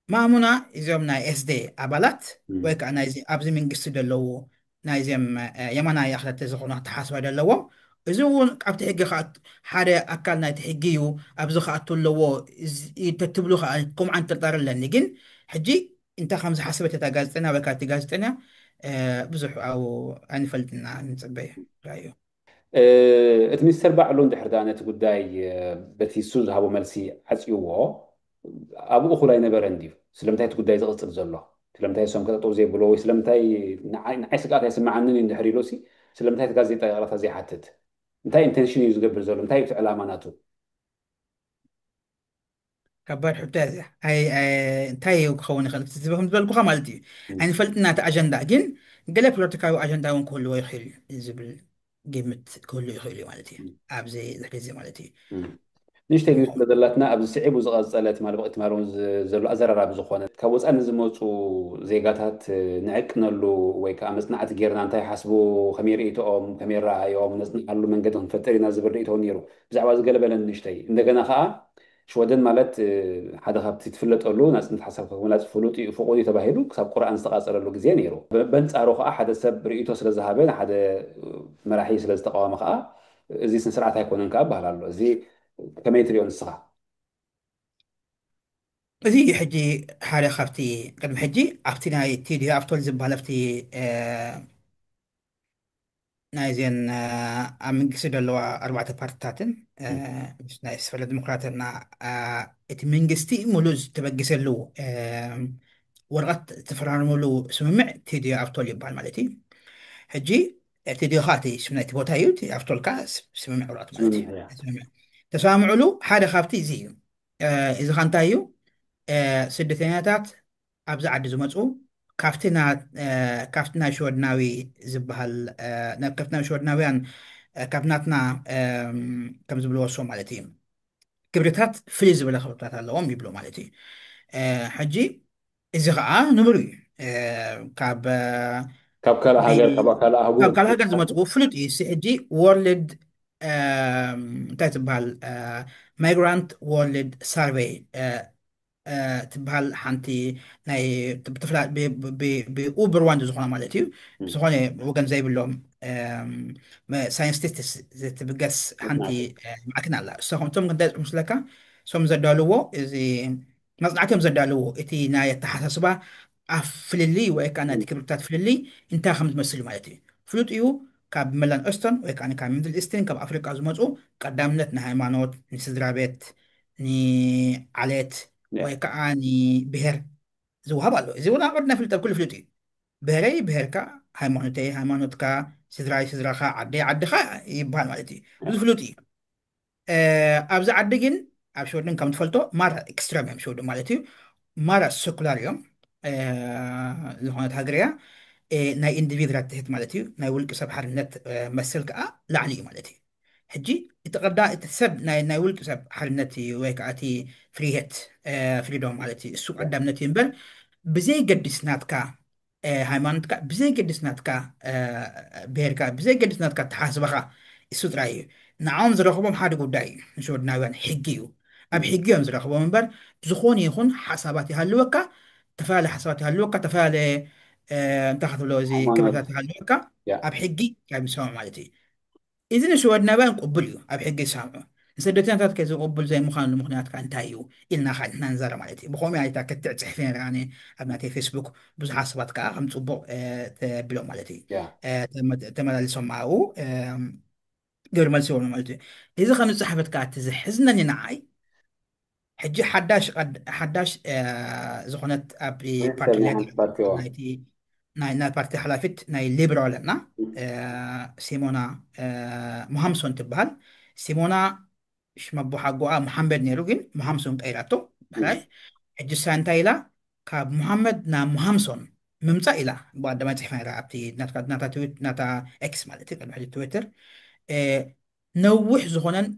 ማእሙና እዚኦም ናይ ኤስዴ ኣባላት ወይ ከዓ ናይዚ ኣብዚ መንግስቲ ዘለዉ ናይዚኦም የማናይ ኣክለተ ዝኾኑ ኣተሓስባ ዘለዎም እዚ እውን ካብቲ ሕጊ ከኣ ሓደ ኣካል ናይቲ ሕጊ እዩ ኣብዚ ከኣቱ ኣለዎ ተትብሉ ከዓ ከምዓን ጥርጣር ኣለኒ ግን ሕጂ እንታይ ከም ዝሓሰበት እታ ጋዜጠኛ ወይ ካብቲ ጋዜጠኛ ብዙሕ ኣብኡ ኣይንፈልጥና ንፅበዮ ራእዩ እቲ ሚኒስተር ባዕሉ እንድሕር ደኣ ነቲ ጉዳይ በቲ እሱ ዝሃቦ መልሲ ዓፅይዎ ኣብኡ እኹል ኣይነበረን ድዩ? ስለምንታይ እቲ ጉዳይ ዝቕፅል ዘሎ? ስለምንታይ እሶም ክጠጠው ዘይብሎ ወይ ስለምንታይ ንዓይ ስግኣት ኣይስምዓንን እዩ እንድሕር ኢሉ ሲ ስለምንታይ እቲ ጋዜጣ ይቕረታ ዘይሓትት? እንታይ ኢንቴንሽን እዩ ዝገብር ዘሎ? እንታይ እዩ እቲ ዕላማ ናቱ? ከባድ ሕቶ እያ እዚኣ። እንታይ እዩ ክኸውን ይኽእል? ዝብኹም ዝበልኩኻ ማለት እዩ። ኣይንፈልጥና እቲ ኣጀንዳ ግን ገለ ፖለቲካዊ ኣጀንዳ እውን ክህልዎ ይኽእል እዩ ዝብል ግምት ክህሉ ይኽእል እዩ ማለት እዩ። ኣብዚ ዝሕዚ ማለት እዩ። ንእሽተይ ግን ስለ ዘላትና ኣብዚ ስዒቡ ዝቐፀለ ትማል በቂ ትማል እውን ዘሎ ኣዘራራቢ ዝኾነ ካብ ወፃኢ ንዝመፁ ዜጋታት ንዕቅነሉ ወይ ከዓ መፅናዕቲ ጌርና እንታይ ሓስቡ ከመይ ርእይቶኦም ከመይ ረኣዮም ነፅንዓሉ መንገዲ ክንፈጥር ኢና ዝብል ርእይቶ እውን ነይሩ። ብዛዕባ እዚ ገለ በለን ንእሽተይ እንደገና ከዓ ሽወደን ማለት ሓደ ካብቲ ትፍለጠሉ ናፅነት ሓሳብ ክመላፅ ፍሉጥ እዩ፣ ፍቑድ እዩ ተባሂሉ ክሳብ ቁርኣን ዝተቓፀለሉ ግዜ ነይሩ። በንፃሩ ከዓ ሓደ ሰብ ርእይቶ ስለዝሃበ ንሓደ መራሒ ስለዝተቃወመ ከዓ እዚ ስነ ስርዓት ኣይኮነን ከዓ ይበሃል ኣሎ። እዚ ከመይ ትሪኦ ንስኻ? እዚ ሕጂ ሓደ ካብቲ ቅድሚ ሕጂ ኣብቲ ናይ ቴዲ ኣፍቶል ዝበሃል ኣብቲ ናይዘን ኣብ መንግስቲ ዘለዋ ኣርባዕተ ፓርቲታትን ምስ ናይ ስፈለ ዲሞክራትና እቲ መንግስቲ ሙሉእ ዝተበገሰሉ ወረቐት ዝተፈራረመሉ ስምምዕ ቴዲ ኣፍቶል ይበሃል ማለት እዩ። ሕጂ ቴዲ ከዓ እቲ ስም ናይቲ ቦታ እዩ፣ ኣፍቶል ከዓ ስምምዕ ወረቐት ማለት እዩ። ተሰማምዕሉ ሓደ ካብቲ እዚ እዩ። እዚ ኸ እንታይ እዩ? ስደተኛታት ኣብዚ ዓዲ ዝመፁ ካብቲ ናይ ሽወድናዊ ዝበሃል፣ ካብቲ ናይ ሽወድናውያን፣ ካብ ናትና ከም ዝብልዎ እሶም ማለት እዩ፣ ክብርታት ፍልይ ዝበለ ክብርታት ኣለዎም ይብሉ ማለት እዩ። ሕጂ እዚ ከዓ ንቡር እዩ። ካብ ካብ ካልእ ሃገር፣ ካብ ካልእ ኣህጉር ካብ ካልእ ሃገር ዝመፅኡ ፍሉጥ እዩ። እዚ ሕጂ ወርልድ እንታይ ትበሃል፣ ማይግራንት ወርልድ ሳርቬይ ትበሃል ሓንቲ ናይ ብኡበር ዋን ዝኾነ ማለት እዩ፣ ብዝኾነ ወገን ዘይብሎም ሳይንቲስትስ ዝትብገስ ሓንቲ ማዕክን ኣላ። እሶም ክንታይ ምስለካ እሶም ዘዳልዎ እዚ መፅናዕቲ እዮም ዘዳልዎ፣ እቲ ናይ ኣተሓሳስባ ኣብ ፍልልይ ወይ ከዓ ናይ ክብርታት ፍልልይ እንታይ ከም ዝመስል ማለት እዩ። ፍሉጥ እዩ፣ ካብ መላን ኦስተን ወይ ከዓ ካብ ሚድል ኢስትን ካብ ኣፍሪቃ ዝመፁ ቀዳምነት ንሃይማኖት፣ ንስድራ ቤት፣ ንዓሌት ወይ ከዓ ንብሄር ዝወሃብ ኣሎ። እዚ እውን ኣብ ዓድና ፍልጠት ኩሉ ፍሉጥ እዩ። ብሄረይ ብሄርካ፣ ሃይማኖተይ ሃይማኖትካ፣ ስድራይ ስድራኻ፣ ዓደይ ዓድኻ ይበሃል ማለት እዩ። እዚ ፍሉጥ እዩ። ኣብዚ ዓዲ ግን ኣብ ሽወደን ከም ትፈልጦ ማራ ኤክስትረም እዮም ሽወደን ማለት እዩ። ማራ ሰኩላር እዮም። ዝኾነት ሃገር እያ። ናይ ኢንዲቪድራት ትሕት ማለት እዩ። ናይ ውልቂ ሰብ ሓርነት መሰል ከዓ ላዕሊ እዩ ማለት እዩ። ሕጂ እቲ ቀዳ እቲ ሰብ ናይ ውልቂ ሰብ ሓርነት እዩ ወይ ከዓ እቲ ፍሪሄት ፍሪዶም ማለት እዩ። እሱ ቀዳምነት እዩ እምበር ብዘይገድስ ናትካ ሃይማኖትካ ብዘይገድስ ናትካ ብሄርካ ብዘይገድስ ናትካ ተሓስበኻ እሱ ጥራይ እዩ። ንዓኦም ዝረኽቦም ሓደ ጉዳይ እዩ። ንሽወድናውያን ሕጊ እዩ። ኣብ ሕጊ እዮም ዝረኽቦም እምበር ዝኾነ ይኹን ሓሳባት ይሃልወካ፣ ተፈላለየ ሓሳባት ይሃልወካ፣ ተፈላለየ እንታይ ክትብሎ እዚ ክብርታት ይሃልወካ ኣብ ሕጊ ካብ ይሰማም ማለት እዩ። እዚ ንሽወድናውያን ቅቡል እዩ፣ ኣብ ሕጊ ይሰማምዑ። ንስደተኛታት ከ ዝቕቡል ዘይምዃኑ ምኽንያት ከ እንታይ እዩ ኢልና ከ ንሕና ንዛረብ ማለት እዩ። ብኸምኡ እያ እታ ክትዕ ጽሕፊ ነይረ ኣነ ኣብ ናተይ ፌስቡክ ብዙሓት ሰባት ከኣ ከም ጽቡቕ ተቢሎም ማለት እዩ ተመላሊሶም ኣብኡ ግብሪ መልሲ ይብሉ ማለት እዩ። እዚ ከም ዝጸሓፈት ከኣ እቲ ዘሕዝነኒ ንዓይ ሕጂ ሓዳሽ ሓዳሽ ዝኾነት ኣብ ፓርቲ ናይ ፓርቲ ሓላፊት ናይ ሊበራል እና ሲሞና ሙሃምሶን ትበሃል። ሲሞና ሽም ኣቦሓጎኣ ሙሓመድ ነይሩ ግን ሙሃምሶን ቀይራቶ። ብላይ ሕጂ እሳ እንታይ ኢላ ካብ ሙሃመድ ናብ ሙሃምሶን ምምፃእ ኢላ ብቀደማይ ፅሒፋ ነራ ኣብቲ ናታ ኤክስ ማለት እዩ ቅድሚ ሕጂ ትዊተር ነዊሕ ዝኾነን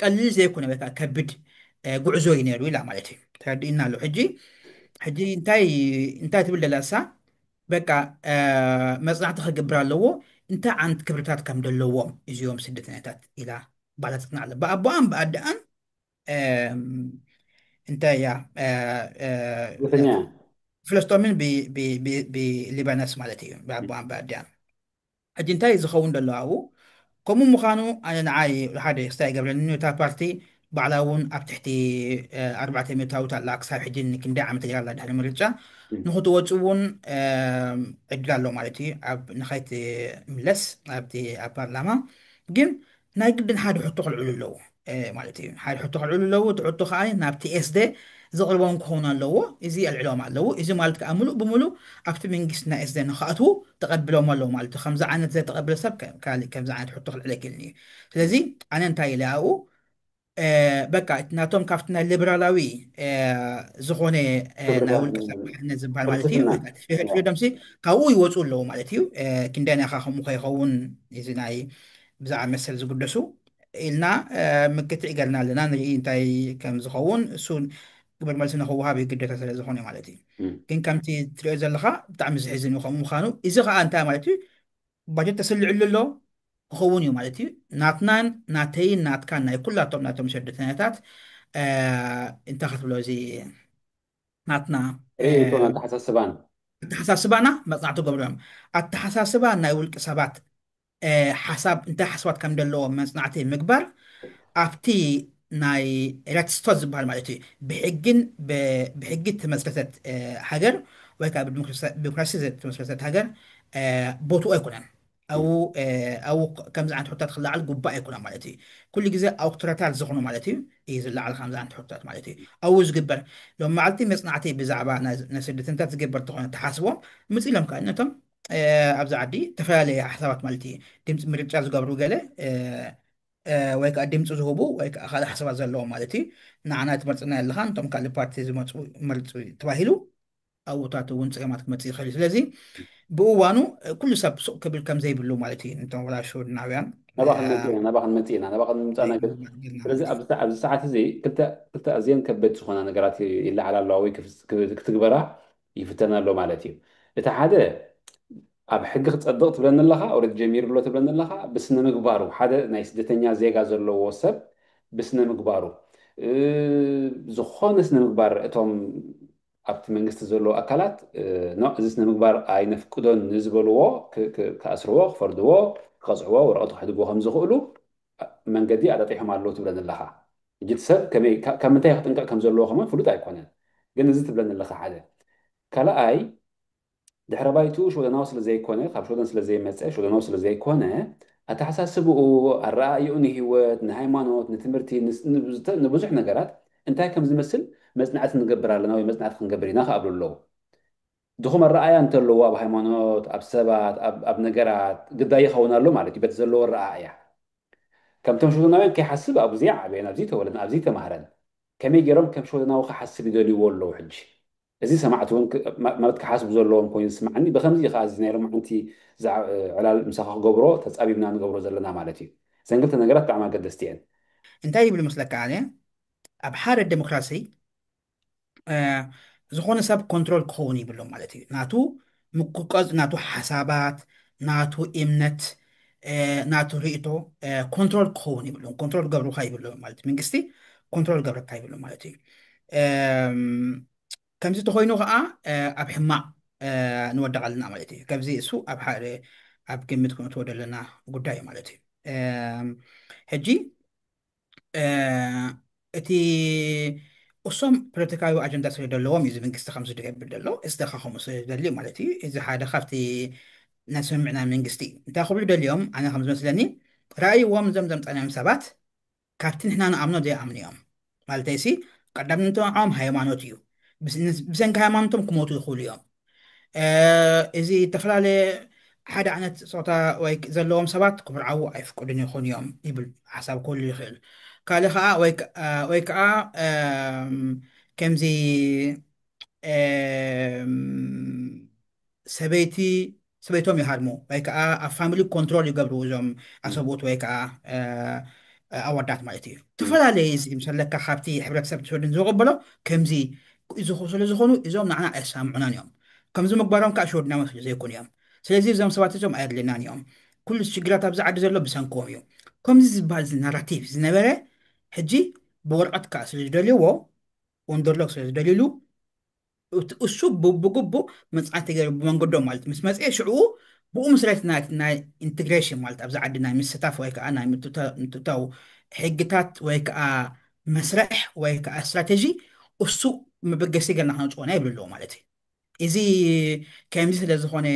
ቀሊል ዘይኮነ ወይ ከዓ ከቢድ ጉዕዞ እዩ ነይሩ ኢላ ማለት እዩ። ተረዲእና ኣሎ። ሕጂ ሕጂ እንታይ እንታይ ትብል ደላ እሳ በቃ መፅናዕቲ ክግብር ኣለዎ፣ እንታይ ዓይነት ክብርታት ከም ዘለዎም እዚኦም ስደተኛታት ኢላ ባላትትና ኣለ ብኣቦኣን ብኣደኣን እንታይ እያ ፍለስጦምን ብሊባነስ ማለት እዩ ብኣቦኣን ብኣደኣን። ሕጂ እንታይ ዝኸውን ዘሎ ኣብኡ ከምኡ ምዃኑ ኣነ ንዓይ ሓደ ክስታይ ይገብረኒ እታ ፓርቲ ባዕላ እውን ኣብ ትሕቲ ኣርባዕተ ሚእታዊት ኣላ ክሳብ ሕጂ ክንደይ ዓመት ገይራ ኣላ ድሕሪ ምርጫ ንክትወፅ እውን ዕድል ኣሎ ማለት እዩ። ኣብ ንኸይትምለስ ኣብቲ ኣብ ፓርላማ ግን ናይ ግድን ሓደ ሕቶ ክልዕሉ ኣለዉ ማለት እዩ። ሓደ ሕቶ ክልዕሉ ኣለዉ። እቲ ሕቶ ከዓ ናብቲ ኤስደ ዘቕርቦም ክኸውን ኣለዎ። እዚ ኣልዕሎም ኣለዉ። እዚ ማለት ከዓ ሙሉእ ብሙሉእ ኣብቲ መንግስቲ ናይ ኤስደ ንክኣትዉ ተቐብሎም ኣለዉ ማለት እዩ። ከምዚ ዓይነት ዘተቐብለ ሰብ ካልእ ከምዚ ዓይነት ሕቶ ክልዕለ ይክእልን እዩ። ስለዚ ኣነ እንታይ ኢለ ኣብኡ በቃ ናቶም ካብቲ ናይ ሊበራላዊ ዝኾነ ናይ ውልቀ ሰብ ሓርነት ዝበሃል ማለት እዩ ፍሪደምሲ ካብኡ ይወፁ ኣለዉ ማለት እዩ። ክንደይ ናኻ ከምኡ ከይኸውን እዚ ናይ ብዛዕባ መሰል ዝግደሱ ኢልና ምክትዕ ገርና ኣለና ንርኢ እንታይ ከም ዝኸውን እሱ ግብር መልሲ ንክወሃብ እዩ ግዴታ ስለ ዝኾነ ማለት እዩ። ግን ከምቲ ትሪኦ ዘለኻ ብጣዕሚ ዝሕዝን እዩ ከምኡ ምዃኑ። እዚ ከዓ እንታይ ማለት እዩ ባጀት ተስልዕሉ ኣሎ ክኸውን እዩ ማለት እዩ። ናትናን ናተይን ናትካን ናይ ኩላቶም ናቶም ስደተኛታት፣ እ፣ እንታይ ክትብሎ፣ እዚ ናትና፣ እ፣ ርእይቶን ኣተሓሳስባን። ኣተሓሳስባና መጽናዕቲ ገብሮም። ኣተሓሳስባ ናይ ውልቂ ሰባት፣ እ፣ ሓሳብ፣ እንታይ ሓሳባት ከም ዘለዎ መጽናዕቲ ምግባር ኣብቲ ናይ ሬትስቶት ዝበሃል ማለት እዩ። ብሕግን ብ-፣ ብሕጊ ተመስረተት፣ እ፣ ሃገር ወይ ከዓ ብዲሞክራሲ፣ ዲሞክራሲ ዝተመስረተት ሃገር፣ እ፣ ቦትኡ ኣይኮነን። ኣብኡ፣ እ፣ ኣብኡ ከምዚ ዓይነት ሕቶታት ክለዓል ግቡእ ኣይኮነን ማለት እዩ። ኩሉ ግዜ ኣውቶሪታር ዝኾኑ ማለት እዩ፣ እዩ ዝለዓል ከምዚ ዓይነት ሕቶታት ማለት እዩ። ኣብኡ ዝግበር ሎም መዓልቲ መጽናዕቲ ብዛዕባ ናይ፣ ናይ ስደተኛታት ዝግበር እንተኾነ ተሓስቦም ምጽእ ኢሎም ከዓ ነቶም፣ እ፣ ኣብዚ ዓዲ ዝተፈላለየ ሓሳባት ማለት እዩ። ድምፂ ምርጫ ዝገብሩ ገለ፣ እ፣ እ፣ ወይ ከዓ ድምፂ ዝህቡ ወይ ከዓ ካልእ ሓሳባት ዘለዎም ማለት እዩ። ንዓና ትመርፅና ኣለኻ፣ ነቶም ካልእ ፓርቲ ዝመፁ መርፁ ተባሂሉ ኣብኡታት እውን ፀገማት ክመፅእ ይኽእል እዩ። ስለዚ ብእዋኑ፣ እ፣ ኩሉ ሰብ ሱቕ ክብል ከም ዘይብሉ ማለት እዩ። ነቶም ወላ ሽወደናውያን፣ ናባኻ እ፣ ክንመፅእ ኢና፣ ናባኻ ክንመፅእ ኢና፣ ናባኻ ንምምፃእ ናይ ገ-፣ ኣይግባእ ጌርና ስለዚ ማለት እዩ። ኣብዚ ሰ-፣ ኣብዚ ሰዓት እዚ ክልተ፣ ክልተ ኣዝየን ከበድቲ ዝኾና ነገራት ይ-፣ ይለዓላ ኣለዋ ወይ ክፍስ-፣ ክብ-፣ ክትግበራ ይፍተና ኣሎ ማለት እዩ። እቲ ሓደ ኣብ ሕጊ ክጸድቕ ትብለኒ ኣለኻ፣ ኦልሬዲ ጀሚሩ ኣሎ ትብለኒ ኣለኻ፣ ብስነ ምግባሩ፣ ሓደ ናይ ስደተኛ ዜጋ ዘለዎ ሰብ ብስነ ምግባሩ፣ እ፣ ዝኾነ ስነ ምግባር እቶም ኣብቲ መንግስቲ ዘለዉ ኣካላት፣ እ፣ ኖ፣ እዚ ስነ ምግባር ኣይነፍቅዶን ንዝበልዎ ክ-፣ ክ-፣ ክኣስርዎ፣ ክፈርድዎ፣ ክቐጽዕዎ፣ ወረቐት ክሕድግዎ ከም ዝኽእሉ መንገዲ ኣጣጢሖም ኣለዉ ትብለኒ ኣለኻ። ሕጂ እቲ ሰብ ከመይ፣ ካ-፣ ካብ ምንታይ ክጥንቀቕ ከም ዘለዎ ከማን ፍሉጥ ኣይኮነን። ግን እዚ ትብለኒ ኣለኻ ሓደ። ካልኣይ፣ ድሕረ ባይትኡ ሽወደናዊ ስለ ዘይኮነ፣ ካብ ሽወደን ስለ ዘይመጸ፣ ሽወደናዊ ስለ ዘይኮነ፣ ኣተሓሳስብኡ፣ ኣረኣእይኡ ንህይወት፣ ንሃይማኖት፣ ንትምህርቲ፣ ንስ-፣ ንብዝተ-፣ ንብዙሕ ነገራት እንታይ ከም ዝመስል መጽናዕቲ ንገብር ኣለና ወይ መጽናዕቲ ክንገብር ኢና ክኣብሉ ኣለዉ። ድኹም ኣረኣእያ እንተለዎ ኣብ ሃይማኖት፣ ኣብ ሰባት፣ ኣብ፣ ኣብ ነገራት ግዳይ ይኸውን ኣሎ ማለት እዩ፣ በቲ ዘለዎ ኣረኣእያ። ከምቶም ሽወደናውያን ከይሓስብ ኣብዚ ዓበየን፣ ኣብዚ ተወለድን፣ ኣብዚ ተማህረን። ከመይ ገይሮም ከም ሽወደናዊ ክሓስብ ይደልይዎ ኣለዉ ሕጂ? እዚ ሰማዕቲ እውን ክ-፣ ማ-፣ ማለት ክሓስቡ ዘለዎም ኮይኑ ዝስምዓኒ። ብኸምዚ እዩ ከኣ እዚ ናይ ሎማዓንቲ ዝዓ-፣ ዕላል ምሳኻ ክገብሮ ተጻቢብና ንገብሮ ዘለና ማለት እዩ። እዘን ክልተ ነገራት ብጣዕሚ ኣገደስቲ እየን። እንታይ ይብል መስለካ ኣነ? ኣብ ሓደ ዴሞክራሲ፣ እ፣ ዝኾነ ሰብ ኮንትሮል ክኸውን ይብሎም ማለት እዩ። ናቱ ምቁቃዝ፣ ናቱ ሓሳባት፣ ናቱ እምነት፣ እ፣ ናቱ ርእይቶ፣ እ፣ ኮንትሮል ክኸውን ይብሎም፣ ኮንትሮል ገብሩካ ይብሎም ማለት እዩ። መንግስቲ ኮንትሮል ገብረካ ይብሎም ማለት እዩ። እም፣ ከምዚ ተኾይኑ ከዓ፣ እ፣ ኣብ ሕማቕ፣ እ፣ ንወድቕ ኣለና ማለት እዩ። ከምዚ እሱ ኣብ ሓደ፣ ኣብ ግምት ክንእትዎ ዘለና ጉዳይ እዩ ማለት እዩ። እም፣ ሕጂ፣ እ፣ እቲ እሶም ፖለቲካዊ ኣጀንዳ ስለ ዘለዎም እዩ እዚ መንግስቲ ከምዚ ዝገብር ዘሎ። እዚ ደኻ ከምኡ ስለ ዝደሊ ማለት እዩ። እዚ ሓደ ካብቲ ናይ ስምምዕ ናይ መንግስቲ እዩ። እንታይ ክብሉ ደልዮም? ኣነ ከም ዝመስለኒ፣ ራእይዎም እዞም ዘምጻናዮም ሰባት ካብቲ ንሕና ንኣምኖ ዘይኣምኑ እዮም። ማለተይሲ፣ ቀዳምነቶም ሃይማኖት እዩ። ብስ-፣ ብሰንኪ ሃይማኖቶም ክሞቱ ይኽእሉ እዮም። እ፣ እዚ ዝተፈላለየ ሓደ ዓይነት ጾታ ወይ ክ-፣ ዘለዎም ሰባት ክምርዓዉ ኣይፍቅዱን ይኾኑ እዮም ይብል ሓሳብ ክህሉ ይኽእል። ካልእ ኸዓ ወይ ክ-፣ እ፣ ወይ ከዓ፣ እም፣ ከምዚ፣ እም፣ ሰበይቲ፣ ሰበይቶም ይሃርሙ ወይ ከዓ ኣብ ፋሚሊ ኮንትሮል ይገብሩ እዞም፣ ም። ኣሰብኡት ወይ ከዓ፣ እ፣ ኣወዳት ማለት እዩ። ም። ዝተፈላለየ እዚ ምስ ኣለካ ካብቲ ሕብረተሰብ ሽወደን ዝቕበሎ ከምዚ እዚ ስለ ዝኾኑ እዞም ንዓና ኣየሰማምዑናን እዮም። ከምዚ ምግባሮም ከዓ ሽወደናውያን ስለ ዘይኮኑ እዮም። ስለዚ እዞም ሰባት እዞም ኣየድልናን እዮም። ኩሉ ሽግራት ኣብዚ ዓዲ ዘሎ ብሰንክዎም እዩ። ከምዚ ዝበሃል እዚ ናራቲቭ ዝነበረ ሕጂ ብወረቐት ከዓ ስለ ዝደልይዎ፣ ወንደርሎክ ስለ ዝደልይሉ፣ እት-፣ እሱ ብ-፣ ብግቡእ መጽናዕቲ ገይሩ ብመንገዶም ማለት ምስ መጽአ ሽዕኡ ብኡ መሰረት ናይ፣ ናይ ኢንቴግሬሽን ማለት ኣብዚ ዓዲ ናይ ምስታፍ ወይ ከዓ ናይ ምትእታ-፣ ምትእታው ሕግታት ወይ ከዓ መስርሕ ወይ ከዓ ስትራቴጂ እሱ መበገሲ ገርና ክነውጽኦ ናይ ይብሉ ኣለዎ ማለት እዩ። እዚ ከምዚ ስለ ዝኾነ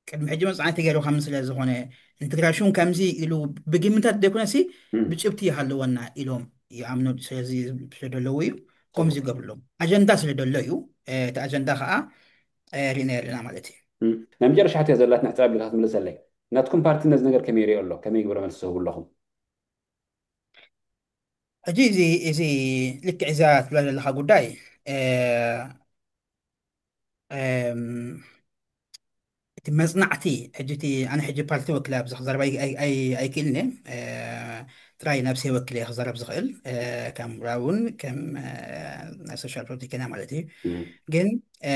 ቅድሚ ሕጂ መጽናዕቲ ገይሩ ከም ስለ ዝኾነ ኢንቴግሬሽን ከምዚ ኢሉ ብግምታት ዘይኮነሲ ም። ብጭብቲ ይሃልወና ኢሎም ይኣምኑ። ስለዚ ስለ ደለዉ እዩ ከምዚ ጽቡቅ። ይገብርሎም። ኣጀንዳ ስለ ደሎ እዩ። እ፣ እቲ ኣጀንዳ ከዓ፣ እ፣ ርኢናዮ ኣለና ማለት እዩ። ም። ናይ መጨረሻ ሕቶ እያ ዘላትና፣ ሕጽር ኣቢልካ ክትምልሰለይ። ናትኩም ፓርቲ ነዚ ነገር ከመይ ይሪኦ ኣሎ? ከመይ ይግብሮ መልሲ ትህቡ ኣለኹም? ሕጂ እዚ፣ እዚ ልክዕ እዛ ትብላ ዘለኻ ጉዳይ፣ እ፣ እም፣ እቲ መጽናዕቲ፣ ሕጂ እቲ ኣነ ሕጂ ፓርቲ ወኪለ ኣብዚ ክዛረብ ኣይ-፣ ኣይ-፣ ኣይ-፣ ኣይክእልን እየ። እ፣ ጥራይ ነብሰይ ወኪለ ክዛረብ ዝኽእል፣ እ፣ ከም ምሁራውን ከም፣ እ፣ ናይ ሶሻል ፖለቲከኛ ማለት እዩ። ም። ግን፣ እ፣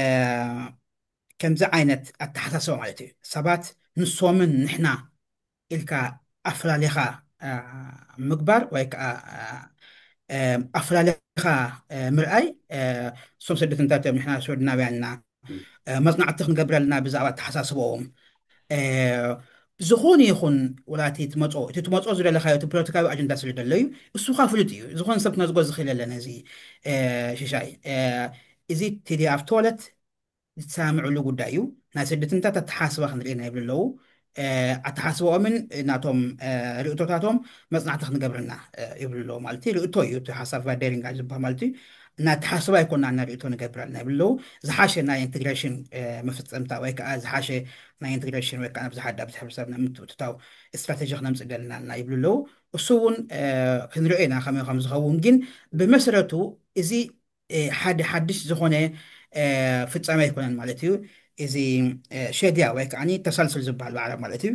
ከምዚ ዓይነት ኣተሓሳስባ ማለት እዩ። ሰባት ንሶምን ንሕና ኢልካ ኣፈላሊኻ ምግባር ወይ ከዓ ኣፈላሊኻ ምርኣይ፣ እሶም ስደተኛታት እዮም፣ ንሕና ሽወደናውያን ኢና፣ መፅናዕቲ ክንገብረልና ብዛዕባ ኣተሓሳስበኦም ዝኾነ ይኹን፣ ወላ እቲ ትመፆ እቲ ትመፆ ዝደለካዮ እቲ ፖለቲካዊ ኣጀንዳ ስለ ደለዩ እሱኻ ፍሉጥ እዩ። ዝኾነ ሰብ ክነዝጎ ዝኽእል የለን። እዚ ሽሻይ፣ እዚ ቴዲ ኣፍተወለት ዝሰማምዕሉ ጉዳይ እዩ። ናይ ስደተኛታት ኣተሓስባ ክንርኢ ኢና ይብሉ ኣለዉ። ኣተሓስባኦምን ናቶም ርእቶታቶም መፅናዕቲ ክንገብርና ይብሉ ኣለዉ ማለት እዩ። ርእቶ እዩ እቲ ሓሳብ ቫደሪንጋ ዝበሃል ማለት እዩ። እና ኣተሓስባ ኣይኮና እና ርእቶ ንገብረልና ይብሉ ኣለዉ። ዝሓሸ ናይ ኢንቴግሬሽን መፈፀምታ ወይ ከዓ ዝሓሸ ናይ ኢንቴግሬሽን ወይ ከዓ ኣብዚ ሓደ ኣብዚ ሕብረተሰብ ናይ ምትእትታው ስትራቴጂ ክነምፅእ ደልና እና ይብሉ ኣለዉ። እሱ እውን ክንሪኦ ኢና ከመይ ከም ዝኸውን። ግን ብመሰረቱ እዚ ሓደ ሓድሽ ዝኾነ ፍጻሜ ኣይኮነን ማለት እዩ። እዚ ሸድያ ወይ ከዓ ተሳልሱል ዝበሃል ብዓረብ ማለት እዩ።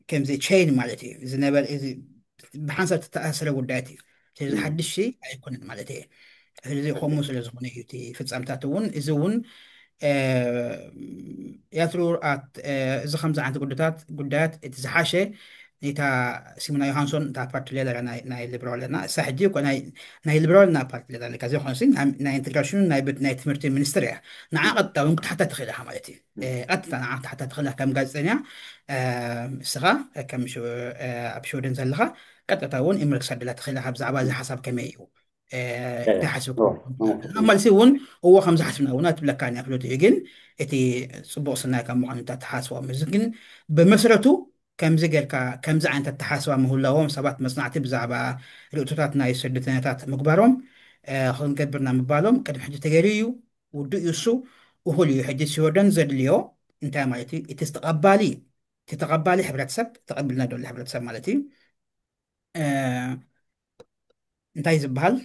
ከምዚ ቼን ማለት እዩ። ዝነበረ ብሓንሳብ ዝተኣሰረ ጉዳያት እዩ። ስለዚ ሓድሽ ኣይኮነን ማለት እዩ። ስለዚ ከምኡ ስለ ዝኾነ እዩ እቲ ፍጻምታት እውን፣ እዚ እውን ያትሩ ኣት እዚ ከምዚ ዓይነት ጉዳያት ጉዳያት እቲ ዝሓሸ ኔታ ሲሞና ዮሃንሶን እታ ፓርቲ ሌደር ናይ ሊበራል ና እሳ ሕጂ እኮ ናይ ሊበራል ና ፓርቲ ሌደር ካ ዘይኮነ ናይ ኢንቴግሬሽኑ ናይ ትምህርቲ ሚኒስትር እያ። ንዓ ቀጥታ እውን ክትሓታ ትኽእል ኢኻ ማለት እዩ። ቀጥታ ንዓ ክትሓታ ትኽእል ከም ጋዜጠኛ እስኻ ከም ኣብ ሽወደን ዘለኻ ቀጥታ እውን ኢመል ክሰደላ ትኽእል ኢኻ ብዛዕባ እዚ ሓሳብ ከመይ እዩ እንታይ ሓስብኩም? መልሲ እውን እዎ ከምዚ ሓስብና እውን ኣይትብለካን እያ ፍሉጥ እዩ። ግን እቲ ፅቡቕ ስናይ ካብ ምዃኑ እንታይ ተሓስቦም እዚ ግን ብመስረቱ ከምዚ ጌርካ ከምዚ ዓይነት ኣተሓስባ ምህላዎም ሰባት መፅናዕቲ ብዛዕባ ርእቶታት ናይ ስደተኛታት ምግባሮም ክንገብርና ምባሎም ቅድሚ ሕጂ ተገይሩ እዩ። ውዱእ እዩ እሱ። እኹል እዩ። ሕጂ ሽወደን ዘድልዮ እንታይ ማለት እዩ? እቲ ተቐባሊ እቲ ተቐባሊ ሕብረተሰብ ተቐቢልና ደሎ ሕብረተሰብ ማለት እዩ። እንታይ ዝበሃል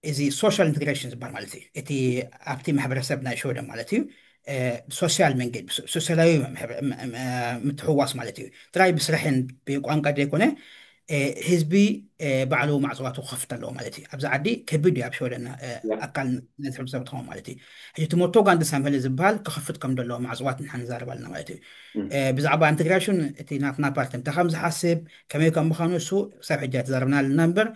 እዚ ሶሻል ኢንቴግሬሽን ዝበሃል ማለት እዩ። እቲ ኣብቲ ማሕበረሰብ ናይ ሽወደን ማለት እዩ። ሶሻል መንገዲ ሶሻላዊ ምትሕዋስ ማለት እዩ። ጥራይ ብስራሕን ብቋንቋ ዘይኮነ ህዝቢ ባዕሉ ማዕፅዋቱ ክኸፍት ኣለዎ ማለት እዩ። ኣብዚ ዓዲ ከቢድ እዩ ኣብ ሽወደን ኣካል ናይ ሕብረተሰብ ትኸውን ማለት እዩ። ሕጂ እቲ ሞቶ ጋንዲ ሳምሄል ዝበሃል ክኸፍት ከም ዘለዎ ማዕፅዋት ንሓ ንዛረብ ኣለና ማለት እዩ። ብዛዕባ ኢንቴግሬሽን እቲ ናትና ፓርቲ እንታይ ከም ዝሓስብ ከመይ ከም ምዃኑ እሱ ክሳብ ሕጂ ኣይተዛረብና ኣለና እምበር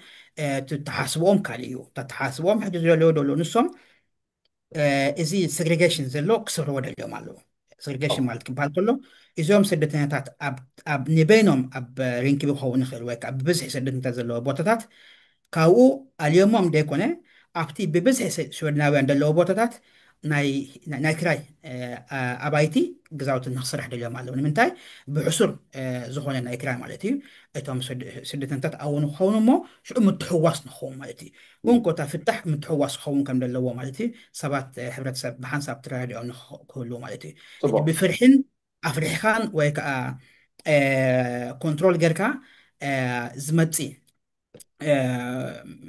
ተሓስብኦም ካልእ እዩ። ተሓስብኦም ሕጂ ዝደለዮ ደሎ ንሶም እዚ ሴግሬጌሽን ዘሎ ክስርዎ ደልዮም ኣለዉ። ሴግሬጌሽን ማለት ክበሃል ከሎ እዚኦም ስደተኛታት ኣብ ንበይኖም ኣብ ሪንኪቢ ክኸውን ይኽእል ወይ ከዓ ብብዝሒ ስደተኛታት ዘለዎ ቦታታት ካብኡ ኣልዮሞም ደይኮነ ኣብቲ ብብዝሒ ሽወደናውያን ዘለዎ ቦታታት ናይ ክራይ ኣባይቲ ግዛውቲ ንክስራሕ ደልዮም ኣለዉ። ንምንታይ? ብሕሱር ዝኾነ ናይ ክራይ ማለት እዩ። እቶም ስደተኛታት ኣብኡ ንክኸውን እሞ ሽዑ ምትሕዋስ ንክኸውን ማለት እዩ። እንኮ እታ ፍታሕ ምትሕዋስ ክኸውን ከም ዘለዎ ማለት እዩ። ሰባት ሕብረተሰብ ብሓንሳብ ተረዳዲኦም ክህልዉ ማለት እዩ። ብፍርሕን ኣፍሪሕካን ወይ ከዓ ኮንትሮል ጌርካ ዝመፅእ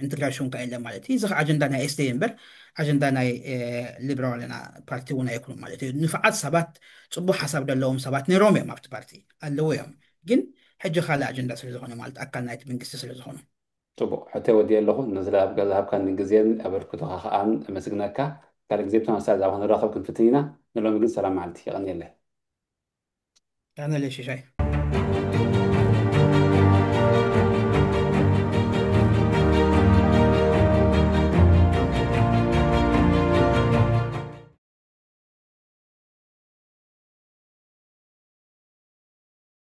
ኢንቴግሬሽን ከ የለን ማለት እዩ። እዚ ኣጀንዳ ናይ ኤስደይ እምበር ኣጀንዳ ናይ ሊበራልና ፓርቲ እውን ኣይኮኑ ማለት እዩ። ንፍዓት ሰባት ፅቡቅ ሓሳብ ዘለዎም ሰባት ነይሮም እዮም ኣብቲ ፓርቲ ኣለዉ እዮም። ግን ሕጂ ካልእ ኣጀንዳ ስለ ዝኾነ ማለት ኣካል ናይቲ መንግስቲ ስለ ዝኾኑ ፅቡቅ ሕቶ ወዲ ኣለኹ። ንዝለሃብካ ዝሃብካኒ ግዜን ኣበርክቶኻ ከዓን ኣመስግነካ። ካልእ ግዜ ብተመሳሳሊ ዛዕባ ክንራኸብ ክንፍትን ኢና። ንሎሚ ግን ሰላም መዓልቲ። የቐንየለይ። የቐንየለይ ሽሻይ።